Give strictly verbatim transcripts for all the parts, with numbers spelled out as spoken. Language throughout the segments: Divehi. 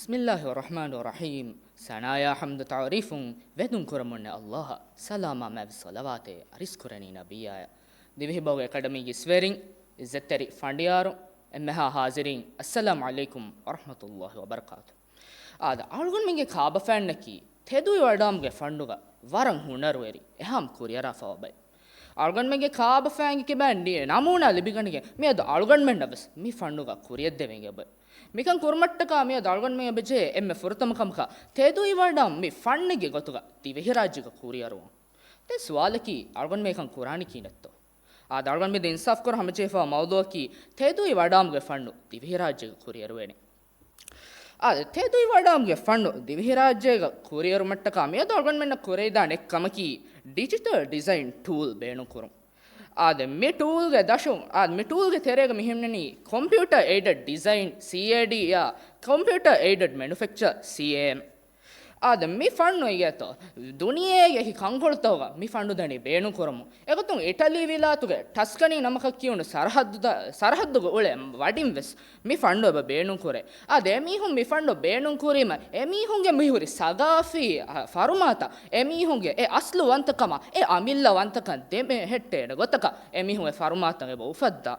ބިސްމިއްލާހި ރަޙްމާނި ރަޙީމް. ސަނާޔާ ޙަމްދު ތަޢުރީފުން ވެދުން ކުރަމުންނެ އައްލާހަށް ސަލާމާ މާތް ޞަލަވާތެއް އަރިސް ކުރަނީ ނަބިއްޔާއަށް. ދިވެހިބަހުގެ އެކަޑަމީގެ އިސްވެރިން، އިއްޒަތްތެރި ފަނޑިޔާރު، އެންމެހާ ޙާޟިރީން، އައްސަލާމު ޢަލައިކުމް ވަރަޙްމަތުﷲި ވަބަރަކާތު. އާދެ، އަޅުގަނޑުމެންގެ ކާބަފައިންނަކީ ތެދުވި ވަޑާމުގެ ފަންނުގަ ވަރަށް ހުނަރުވެރި އެހާމް ކުރިއަރާފަވާ ބައެއް. އަޅުގަނޑުމެންގެ ކާބަފައިންގެ ކިބައިން ނަމޫނާ ލިބިގަނެގެން މިއަދު އަޅުގަނޑުމެންނަށް ވެސް މި ފަންނުގަ ކުރިއަށްދެވެން އެބައޮތް. މިކަން ކުރުމަށްޓަކާ މިއަދު އަޅުގަނޑުމެން އެބަޖެހޭ އެންމެ ފުރަތަމަ ކަމަކަށް ތެދުވި ވަޑާމު މި ފަންނެއްގެ ގޮތުގަ ދިވެހިރާއްޖޭގަ ކުރިއަރުވުން. ދެން ސުވާލަކީ އަޅުގަނޑު މިކަން ކުރާނީ ކިހިނެއްތޯ؟ އާދެ، އަޅުގަނޑު މިއަދު އިންސާފްކުރަން ހަމަޖެހިފަވާ މައުޟޫއަކީ ތެދުވި ވަޑާމުގެ ފަންނު ދިވެހިރާއްޖޭގަ ކުރިއަރުވޭނެ. އާދެ، ތެދުވި ވަޑާމުގެ ފަންނު ދިވެހިރާއްޖޭގަ ކުރިއަރުމަށްޓަކާ މިއަދު އަޅުގަނޑުމެންނަށް ކުރެވިދާނެ އެއް ކަމަކީ ޑިޖިޓަލް ޑިޒައިން ޓޫލް ބޭނުންކުރުން. އާދެ، މި ޓޫލްގެ ދަށުން، އާދެ، މި ޓޫލްގެ ތެރޭގަ މިހެންނަނީ ކޮމްޕިއުޓަރ އެއިޑެޑް ޑިޒައިން، ސީއޭޑީ، އާ، ކޮމްޕިއުޓަރ އެއިޑެޑް މެނުފެކްޗަރ، ސީއޭއެމް. އާދެ، މި ފަންނު އިގޭތޯ، ދުނިޔޭގެ އެކި ކަންކޮޅުތަކުގަ މި ފަންނު ދަނީ ބޭނުންކުރަމުން. އެގޮތުން އިޓަލީ ވިލާތުގެ ޓަސްކަނީ ނަމަކަށް ކިޔުނު ސަރަހައްދު، ސަރަހައްދުގަ އުޅޭ ވަޑިން ވެސް މި ފަންނު އެބަ ބޭނުންކުރޭ. އާދެ، އެމީހުން މި ފަންނު ބޭނުންކުރީމަ، އެމީހުންގެ މިހުރި ސަގާފީ، އަ، ފަރުމާތައް، އެމީހުންގެ އެ އަސްލު ވަންތަކަމާ، އެ އަމިއްލަ ވަންތަކަން ދެމެހެއްޓޭނެ ގޮތަކަށް އެމީހުން އެ ފަރުމާތައް އެބަ އުފައްދާ.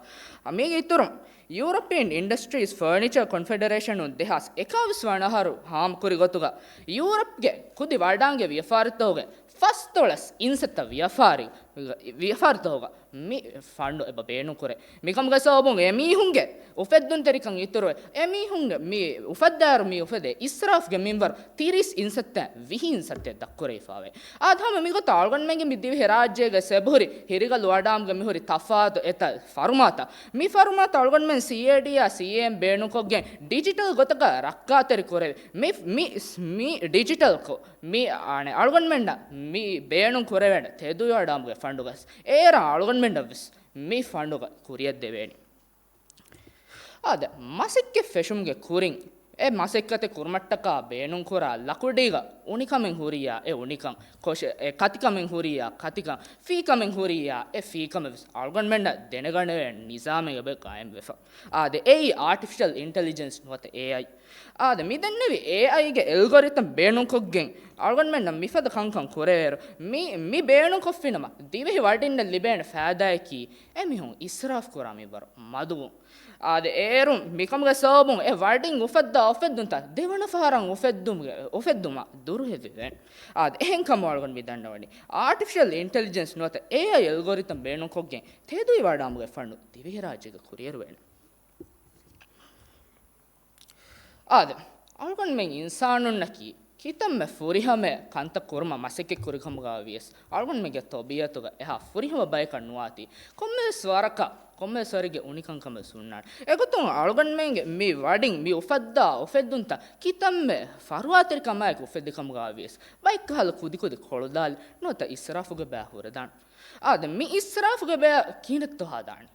އަ، މީގެ އިތުރުން، ޔޫރަޕިއަން އިންޑަސްޓްރީސް ފަރނިޗަރ ކޮންފެޑަރޭޝަނުން ދެހާސް އެކާވީސް ވަނަ އަހަރު ހާމަކުރި ގޮތުގަ، ޔޫރަޕްގެ ކުދި ވަޑާންގެ ވިޔަފާރިތަކުގެ ފަސްދޮޅަސް އިންސައްތަ ވިޔަފާރި، ވިޔަފާރިތަކުގަ މި ފަންޑު އެބަ ބޭނުންކުރޭ. މިކަމުގެ ސަބަބުން އެމީހުންގެ އުފެއްދުންތެރިކަން އިތުރުވެ، އެމީހުން މި އުފައްދާއިރު މި އުފެދޭ އިސްރާފްގެ މިންވަރު ތިރީސް އިންސައްތަ ވިހި އިންސައްތަ ދަށްކުރެވިފައިވޭ. އާދެ، ހަމަ މިގޮތަށް އަޅުގަނޑުމެންގެ މި ދިވެހި ރާއްޖޭގަ އެބަހުރި ހިރިގަލު ވަޑާމުގެ މިހުރި ތަފާތު އެތައް ފަރުމާތައް، މި ފަރުމާތައް އަޅުގަނޑުމެން ސީއޭޑީއާ ސީއޭއެމް ބޭނުންކޮށްގެން ޑިޖިޓަލް ގޮތަކަށް ރައްކާތެރި ކުރެވި. މި، މި، މި ޑިޖިޓަލްކޮށް، މި އަނެއް އަޅުގަނޑުމެންނަށް މި ބޭނުން ކުރެވޭނެ ތެދުވި ވަޑާމުގެ ފަންޑުގަސް އޭރާ އަޅުގަނޑުމެންނަށް ވެސް މި ފަންޑުގަ ކުރިއަށްދެވޭނެ. އާދެ، މަސައްކަތް ފެށުމުގެ ކުރިން، އެ މަސައްކަތެއް ކުރުމަށްޓަކާ ބޭނުންކުރާ ލަކުޑީގަ އުނިކަމެއް ހުރިއްޔާ، އެ އުނިކަން، ކޮށެ، އެ ކަތިކަމެއް ހުރިއްޔާ، ކަތިކަން، ފީކަމެއް ހުރިއްޔާ، އެ ފީކަމެއް ވެސް އަޅުގަނޑުމެންނަށް ދެނެގަނެވޭ ނިޒާމެއް އެބަ ގާއިމްވެފަ. އާދެ، އެއީ އާޓިފިޝަލް އިންޓެލިޖެންސް ނުވަތަ އޭއައި. އާދެ، މިދެންނެވި އޭއައިގެ އެލްގޮރިތަމް ބޭނުންކޮށްގެން އަޅުގަނޑުމެންނަށް މިފަދަ ކަންކަން ކުރެވޭއިރު، މި، މި ބޭނުންކޮށްފިނަމަ ދިވެހި ވަޑިންނަށް ލިބޭނެ ފައިދާއަކީ އެމީހުން އިސްރާފްކުރާ މިންވަރު މަދުވުން. އާދެ، އޭރުން މިކަމުގެ ސަބަބުން އެ ވަޑިން އުފައްދާ އުފެއްދުންތައް ދެވަނަ ފަހަރަށް އުފެއްދުމުގެ، އުފެއްދުމަށް ދުރުހެލިވެވޭނެ. އާދެ، އެހެންކަމުން އަޅުގަނޑު މި ދަންނަވަނީ އާޓިފިޝަލް އިންޓެލިޖެންސް ނުވަތަ އޭއައި އެލްގޮރިތަމް ބޭނުންކޮށްގެން ތެދުވި ވަޑާމުގެ ފަންނު ދިވެހިރާއްޖޭގަ ކުރިއަރުވޭނެ. އާދެ، އަޅުގަނޑުމެން އިންސާނުންނަކީ ކިތަންމެ ފުރިހަމަ ކަންތައް ކުރުމަށް މަސައްކަތް ކުރިކަމުގަ ވިޔަސް، އަޅުގަނޑުމެންގެ ޠަބީޢަތުގަ އެހާ ފުރިހަމަ ބަޔަކަށް ނުވާތީ، ކޮންމެވެސް ވަރަކަށް، ކޮންމެވެސް ވަރެއްގެ އުނިކަންކަމެއް ހުންނާނެ. އެގޮތުން އަޅުގަނޑުމެންގެ މި ވަޑިން މި އުފައްދާ އުފެއްދުންތައް ކިތަންމެ ފަރުވާތެރިކަމާއެކު އުފެއްދިކަމުގަ ވިޔަސް، ބައެއްކަހަލަ ކުދިކުދި ކޮޅުދާލި ނުވަތަ އިސްރާފުގެ ބައި ހުރެދާނެ. އާދެ، މި އިސްރާފުގެ ބަޔަށް ކިހިނެއްތޯ ހަދާނެ؟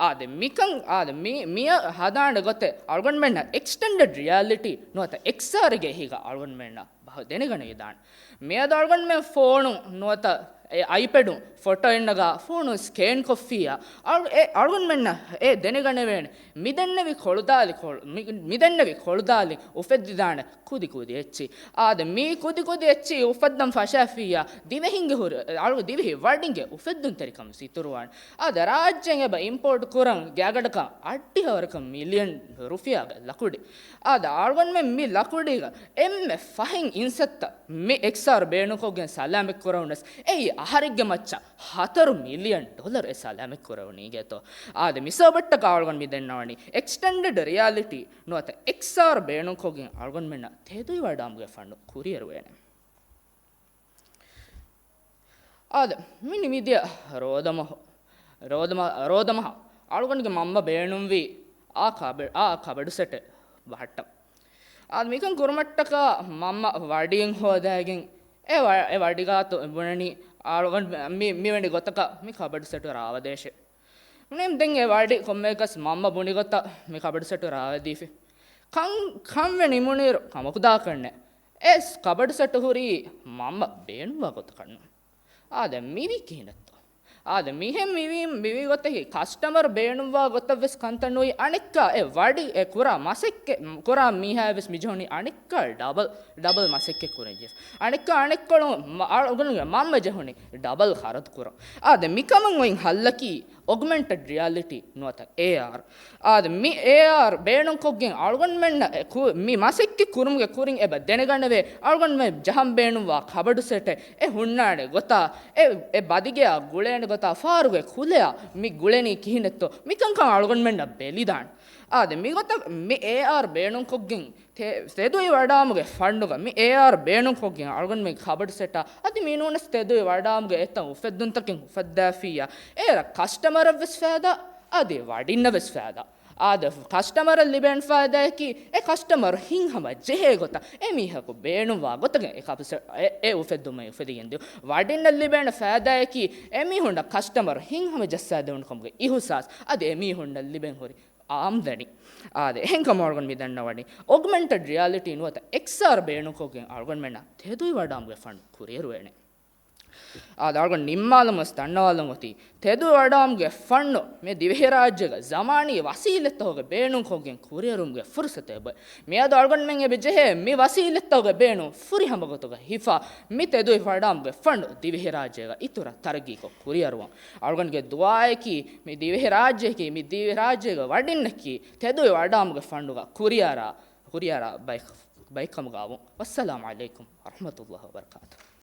އާދެ، މިކަން، އާދެ، މި، މިއަށް ހަދާނެ ގޮތެއް އަޅުގަނޑުމެންނަށް އެކްސްޓެންޑެޑް ރިއަލިޓީ ނުވަތަ އެކްސްއާރުގެ އެހީގަ އަޅުގަނޑުމެންނަށް ބަހު ދެނެގަނެވިދާނެ. މިއަދު އަޅުގަނޑުމެން ފޯނު ނުވަތަ އެ އައިޕެޑުން ފޮޓޯއެއް ނަގާ ފޯނު ސްކޭން ކޮށްފިއްޔާ، އަޅު، އެ އަޅުގަނޑުމެންނަށް އެ ދެނެގަނެވޭނެ. މިދެންނެވި ކޮޅުދާލި ކޮޅު، މި، މިދެންނެވި ކޮޅުދާލި އުފެއްދިދާނެ ކުދި ކުދި އެއްޗި. އާދެ، މި ކުދި ކުދި އެއްޗި އުފައްދަން ފަށާފިއްޔާ، ދިވެހިންގެ ހުރި، އަޅު، ދިވެހި ވަޑިންގެ އުފެއްދުންތެރިކަން ވެސް އިތުރުވާނެ. އާދެ، ރާއްޖޭން އެބަ އިމްޕޯޓް ކުރަން ގާތްގަނޑަކަށް އަށްޑިހަ ވަރަކަށް މިލިއަން ރުފިޔާގެ ލަކުޑި. އާދެ، އަޅުގަނޑުމެން މި ލަކުޑީގަ އެންމެ ފަހެއް އިންސައްތަ މި އެކްސްއާރު ބޭނުންކޮށްގެން ސަލާމަތް ކުރެވުނަސް، އެއީ އަހަރެއްގެ މައްޗަށް ހަތަރު މިލިއަން ޑޮލަރު އެ ސަލާމަތް ކުރެވުނީގެތޯ. އާދެ، މި ސަބަބަށްޓަކާ އަޅުގަނޑު މި ދެންނަވަނީ އެކްސްޓެންޑެޑް ރިއަލިޓީ ނުވަތަ އެކްސްއާރު ބޭނުންކޮށްގެން އަޅުގަނޑުމެންނަށް ތެދުވި ވަޑާމުގެ ފަންޑު ކުރިއަރުވޭނެ. އާދެ، މި ނިމިދިޔަ ރޯދަމަހު، ރޯދަމަ، ރޯދަމަހަށް އަޅުގަނޑުގެ މަންމަ ބޭނުންވީ އާ ކަބަ، އާ ކަބަޑު ސެޓެއް ބަހައްޓަން. އާދެ، މިކަން ކުރުމަށްޓަކާ މަންމަ ވަޑިއެއް ހޯދައިގެން އެ ވަ، އެ ވަޑިގާތު ބުނަނީ އަޅުގަނޑު މި، މިވެނި ގޮތަކަށް މި ކަބަޑު ސެޓު ރާވަދޭށޭ. ނޫނީ ދެން އެ ވަޑި ކޮންމެއަކަސް މަންމަ ބުނި ގޮތަށް މި ކަބަޑު ސެޓު ރާވަދީފި. ކަން، ކަންވެ ނިމުނުއިރު ކަމަކުދާކަށްނެ. އެސް ކަބަޑު ސެޓު ހުރީ މަންމަ ބޭނުންވާ ގޮތަކަށްނު. އާދެ، މިވީ ކިހިނެއްތޯ؟ އާދެ، މިހެން މިވީ، މިވީ ގޮތަކީ ކަސްޓަމަރ ބޭނުންވާ ގޮތަށް ވެސް ކަންތައް ނުވި، އަނެއްކާ އެ ވަޑި އެ ކުރާ މަސައްކަތް ކުރާ މީހާ ވެސް މި ޖެހުނީ އަނެއްކާ ޑަބަލް، ޑަބަލް މަސައްކަތް ކުރަން ޖެހިފަ. އަނެއްކާ އަނެއްކޮޅު މަ-، އަޅުގަނޑުގެ މަންމަ ޖެހުނީ ޑަބަލް ޚަރަދު ކުރަން. އާދެ، މިކަމަށް އޮތް ހައްލަކީ އޮގްމެންޓެޑް ރިއަލިޓީ ނުވަތަ އޭ އާރް. އާދެ، މި އޭ އާރް ބޭނުންކޮށްގެން އަޅުގަނޑުމެންނަށް އެ ކު-، މި މަސައްކަތް ކުރުމުގެ ކުރިން އެބަ ދެނެގަނެވޭ، އަޅުގަނޑުމެން ޖަހަން ބޭނުންވާ ކަބަޑު ސެޓެއް އެ ހުންނާނެ ގޮތާ، އެ، އެ ބަދިގެއާ ގުޅޭނެ ގޮތާ، ފާރުގެ ކުލަޔާ މި ގުޅެނީ ކިހިނެއްތޯ، މިކަންކަން އަޅުގަނޑުމެންނަށް ބެލިދާނެ. އާދެ، މިގޮތަށް މި އޭ އާރް ބޭނުންކޮށްގެން ތެ-، ތެދުވި ވަޑާމުގެ ފަންޑުގަ މި އޭ އާރް ބޭނުންކޮށްގެން އަޅުގަނޑުމެން ކަބަޑު ސެޓާ އަދި މި ނޫނަސް ތެދުވި ވަޑާމުގެ އެތައް އުފެއްދުންތަކެއް އުފައްދާފިއްޔާ، އޭރަށް ކަސްޓަމަރަށް ވެސް ފައިދާ، އަދި ވަޑިންނަށް ވެސް ފައިދާ. އާދެ، ކަސްޓަމަރަށް ލިބޭނެ ފައިދާއަކީ، އެ ކަސްޓަމަރު ހިތްހަމަ ޖެހޭ ގޮތަށް އެ މީހަކު ބޭނުންވާ ގޮތަކަށް އެ ކަބަޑު ސެ-، އެ، އެ އުފެއްދުމެއް އުފެދިގެން ދިޔުން. ވަޑިންނަށް ލިބޭނެ ފައިދާއަކީ، އެ މީހުންނަށް ކަސްޓަމަރު ހިތްހަމަ ޖައްސާދެވުނު ކަމުގެ އިހުސާސް، އަދި އެ މީހުންނަށް ލިބެން ހުރި އާމްދަނީ. އާދެ، އެހެންކަމުން އަޅުގަނޑު މި ދަންނަވަނީ، އޮގްމެންޓެޑް ރިއަލިޓީ ނުވަތަ އެކްސް އާރް ބޭނުންކޮށްގެން އަޅުގަނޑުމެންނަށް ތެދުވި ވަޑާމުގެ ފަންޑު ކުރިއެރުވޭނެ. އާދެ، އަޅުގަނޑު ނިންމާލަމުން ވެސް ދަންނަވާލަން އޮތީ، ތެދުވި ވަޑާމުގެ ފަންޑު މި ދިވެހިރާއްޖޭގަ ޒަމާނީ ވަސީލަތްތަކުގެ ބޭނުންކޮށްގެން ކުރިއެރުމުގެ ފުރުސަތެއް އެބައޮތް. މިއަދު އަޅުގަނޑުމެން އެބަ ޖެހޭ މި ވަސީލަތްތަކުގެ ބޭނުން ފުރިހަމަ ގޮތުގަ ހިފާ، މި ތެދުވި ވަޑާމުގެ ފަންޑު ދިވެހިރާއްޖޭގަ އިތުރަށް ތަރައްގީކޮށް ކުރިއަރުވަން. އަޅުގަނޑުގެ ދުޢާއަކީ، މި ދިވެހިރާއްޖެއަކީ، މި ދިވެހިރާއްޖޭގެ ވަޑިންނަކީ، ތެދުވި ވަޑާމުގެ ފަންޑުގަ ކުރިއަރާ، ކުރިއަރާ ބައި-، ބައިކަމުގަ ވުން. ވައްސަލާމު ޢަލައިކުމް ވަރަޙްމަތުﷲ ވަބަރަކާތުހު.